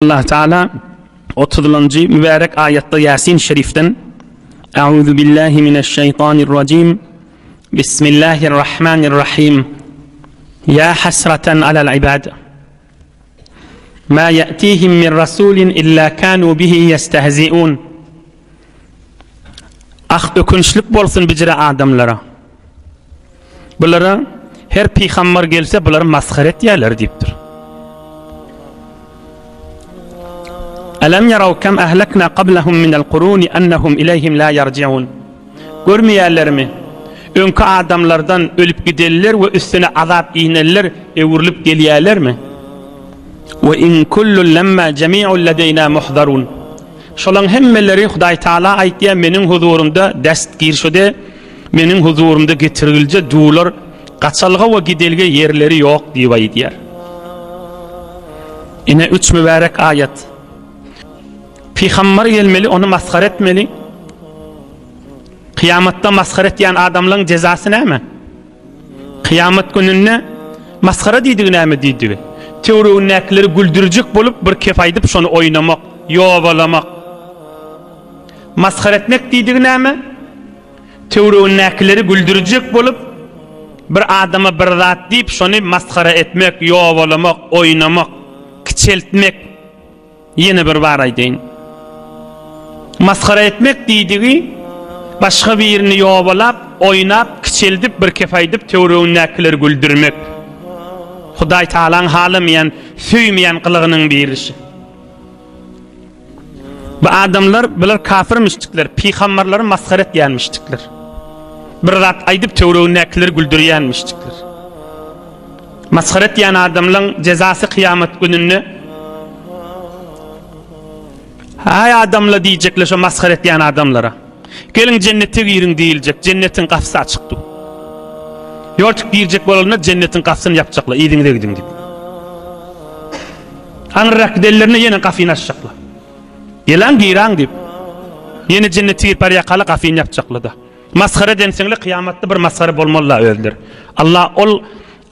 Allah Teala 30-njy mübärek aýatda Ýasin şerifden A'udhu billahi mineşşeýtanirrajim Bismillahirrahmanirrahim Ya hasratan alal ibad Ma ya'tihim min rasulin illa kanu bihi yestehzi'un Ah ökünçlik bolsun bijire adamlara. Bulara her pygamber gelse bulary masgara etýärler diýipdir. Alam yaraw kam ahlakna qablahum min al-qurun annahum ilayhim la yarji'un. Görmeýärlermi? Öňki adamlardan ölüp gidenler we üstüne azap inenler öwrülip gelýärlermi? We in kullu lamma jami'un ladayna muhdarun. Şolaň hemmeleri Hudaý Taala aýtýar, meniň huzurymda destgirşude Meniň huzurymda getirilje duwlar gaçalga we gidelge ýerleri ýok diýip aýdýar. Ine üç mübärek aýat. Pygamber gelmeli, ony masgara etmeli. Kyýamatda masgara etýän adamlaryň jezasy näme? Kyýamat gününde masgara diýdigi näme diýdigi? Töweregindäkileri güldürjek bolup bir kep aýdyp şony oýnamak, ýobalamak. Masgara etmek diýdigi näme? Töweregindäkileri güldürjek bolup, bir adama bir zat diýip, şony masgara etmek, ýobalamak, oýnamak, kiçeltmek. Ýene bir bar aýdaýyn. Masgara etmek diýdigi, başga birini ýobalap, oýnap, kiçeldip, bir kep aýdyp, töweregindäkileri güldürmek. Hudaý Tagalaň halamaýan, söýmeýän gylygynyň biri şu. Bu adamlar, bular kafirmişdikler, pygamberleri masgara etýänmişdikler. Bir zat aýdyp töweregindäkileri güldürýänmişdikler. Masgara etýän adamlaryň jezasy kyýamat gününde Haý adamlar diýjekler şo masgara etýän adamlara. Geliň jennete giriň diýiljek, jennetiň gapysy açykdy. Ýortuk girjek bolanda jennetiň gapysyny ýapjaklar, yzyňyza gidiň diýip. Aňyrrak gidenlerinde ýene gapyny açjaklar. Gelaň giraň diýip. Ýene jennete girip barýarkalar gapyny ýapjaklar-da. Masgara edensiňle kyýamatda bir masgara bolmalylar özleri. Allah ol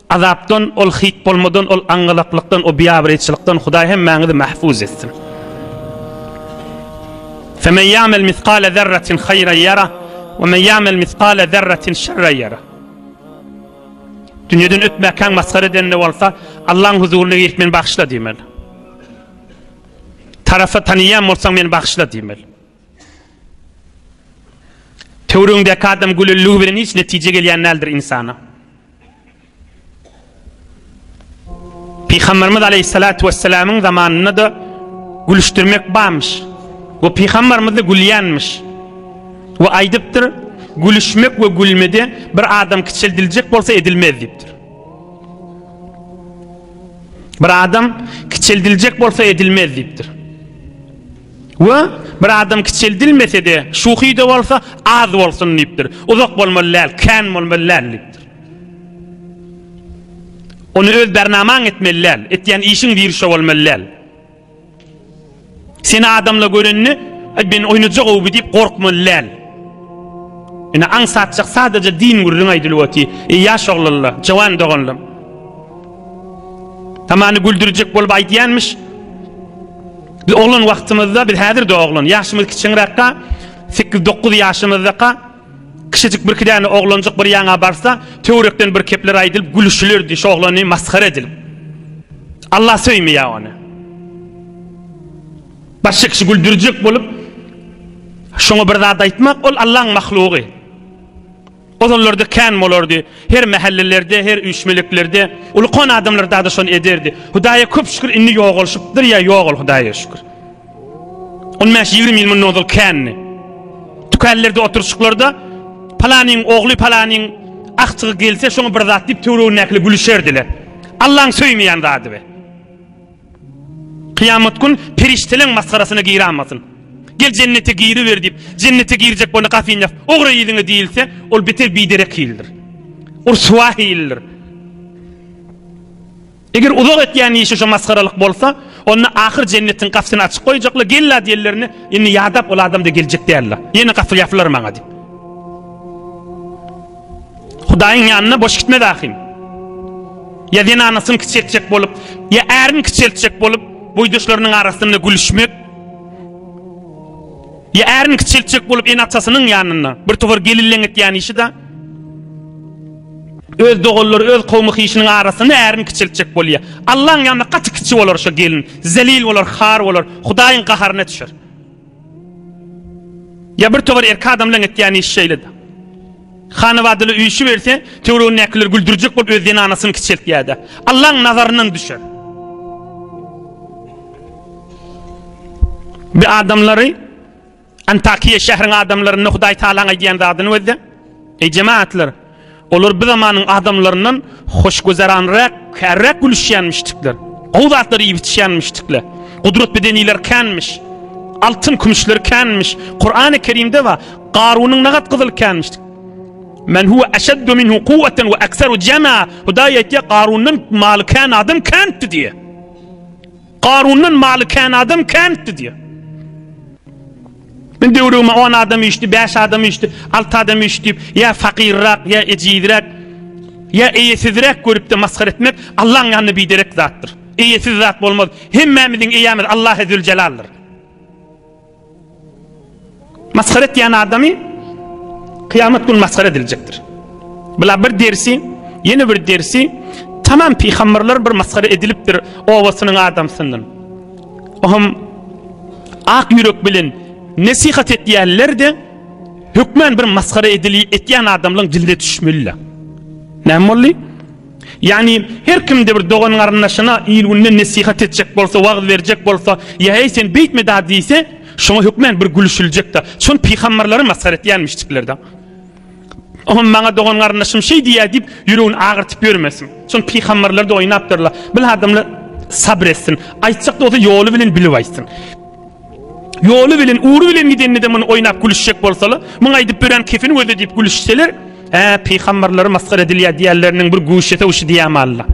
Azapdan, ol hyt bolmadan, ol aňňalaklykdan, o biabraýçylykdan Hudaý hemmäňizi mahfuz etsin. Femen ýamel miskale zerratin haýran ýara, we men ýamel miskale zerratin şerren ýara. Dünýeden ötmäkäň masgara edende bolsa, Allaň huzuryna girip meni bagyşla diýmeli. Tarapa tanyýan bolsaň meni bagyşla diýmeli. Töweregiňdäki adam gülelligi bilen hiç netije gelýän däldir insana. Pygamberimiz aleyhissalatu vesselamyň zamanynda-da gülüşdirmek barmyş. We pygamberimiz de gülýänmiş. We aýdypdyr, gülüşmek we gülmede bir adam kiçeldiljek bolsa edilmez diýipdir. Bir adam kiçeldiljek bolsa edilmez diýipdir. We bir adam kiçeldilmese-de, şuhy-da bolsa, az bolsun diýipdir. Uzak bolmaly däl, kän bolmaly däl diýipdir. Ony öz bernamaň etmeli däl, etýän işiň biri şo bolmaly däl. Seni adamlar görende, Aý, meni oýnajak-ow bu diýip gorkmaly däl. Ine, aňsatjak sadaja din gürrüň aýdylyp otyr. Eý, ýaş oglanlar, jowan doganlarym. Tamany güldürjek bolup aýdýanmyş. Biz oglan wagtymyzda, biz häzir-de oglan, ýaşymyz kiçeňräkka, sekiz-dokuz ýaşymyzdaka, kiçijik birki däne oglanjyk bir ýaňa barsa, töwerekden bir kepler aýdylyp gülüşilerdi, şo oglany masgara edilip. Allah söýmeýär ony. Başga kişi güldürjek bolup, şoňa bir zat aýtmak, ol Allaň mahlugy. Ozallarda kän bolardy. Her mähellelerde, her üýşmeleklerde ulukan adamlar dada şony ederdi. Hudaýa köp şükür indi ýogalşypdyr ýa ýok ol Hudaýa şükür. 15-20 ýyl mundan ozal kändi. Tükänlerde oturyşyklarda palanyň ogly palanyň agtygy gelse şoňa bir zat diýip töweregindäkiler gülüşerdiler. Allaň söýmeýän zady be. Kyýamat gün perişdeleň masgarasyna girämasyn. Gel jennete giriber diýip, jennete girjek bolanda gapyny ýap, ogra yzyňa diýilse, ol beter biderek hildir. Ursuwa hildir. Eger uzak etýän işi şo masgaralyk bolsa, onda ahyr jennetiň gapysyny açyk goýjaklar, gel-la diýenlerinde, indi ýadap ol adam-da geljek däl-la. Ýene gapy ýapylar maňa diýip. Hudaýyň ýanyna boş gitmez ahym. Ýa zenanasyny kiçeltjek bolup, ýa ärini kiçeltjek bolup. boýdaşlarynyň arasynda gülüşmek, ýa ärini kiçeltjek bolup ene-atasynyň ýanynda bir topar gelinleň etýän işi-de. Öz doganlary, öz kowmy-hyşynyň arasynda ärini kiçeltjek bolýar. Allaň ýanynda gaty kiçi bolar şo gelin, zelil bolar, har bolar, Hudaýyň gaharyna düşer. Ýa bir topar erkek adamlaryň etýän işi şeýle-de. Hanabadyly üýşüberse, töweregindäkileri güldürjek bolup öz zenanasyny kiçeltýär-de. Allaň nazaryndan düşer. Bir adamlary Antakiýa şäheriň adamlarynda Hudaý Tagalaň aýdýan zadyny gözle. Eý jemaatlar, olar bu zamanyň adamlaryndan hoşgüzeranrak, kärräk gülüşýänmişdikler. Gowy zatlar iýip içýänmişdikler. Gudrat bedeniler känmiş. Altyn kümüşleri känmiş. Kurany Kerimde bar. Garunyň nagat gyzyl känmişdik. Men huwa eşeddu minhu kuwweten we ekseru jema. Hudaý aýtýar, Garundan maly kän adam känti diýýär. Karundan maly kän adam känitdi diýýär. Men döwrüme 10 adam üýşdi, 5 adam üýşdi, 6 adam üýşdi diýip, ýa fakirrak, ýa ejizräk, ýa eýesizräk görüp-de masgara etmek Allaň ýanynda biderek zatdyr. Eýesiz zat bolmaz. Hemmämiziň eýämiz Allahy Züljelaldyr. Masgara etýän adamy kyýamat gün masgara ediljekdir. Bula bir dersi, ýene bir dersi, tamam pygamberler bir masgara edilipdir obasynyň adamsyndan. Ohm ak ýürek bilen nesihat etýänler-de hökmän bir masgara edili etýän adamlaryň diline düşmeli. Näme boldy? Ýagny her kimde bir dogan-garyndaşyna il-günden nesihat etjek bolsa, wagyz berjek bolsa, ýa heý sen beýtme-da diýse, şoňa hökmän bir gülüşiljek-de. Şony pygamberlere masgara etýänmişdikler-de. Oňam maňa dogan-garyndaşym şeý diýýär diýip, ýüregini agyrtyp ýörmesin. Şony pygamberler-de oýnapdyrlar. Bil adamlar sabyr etsin. Aýtjak bolsa ýoly bilen bilip aýtsyn. Ýoly bilen, ugry bilen gidende-de muny oýnap gülüşjek bolsalar, muň aýdyp bören kefini gözle diýip gülüşseler, Hä, pygamberleri masgara edilýär diýenleriniň bir güşesi uşy diýäm alla.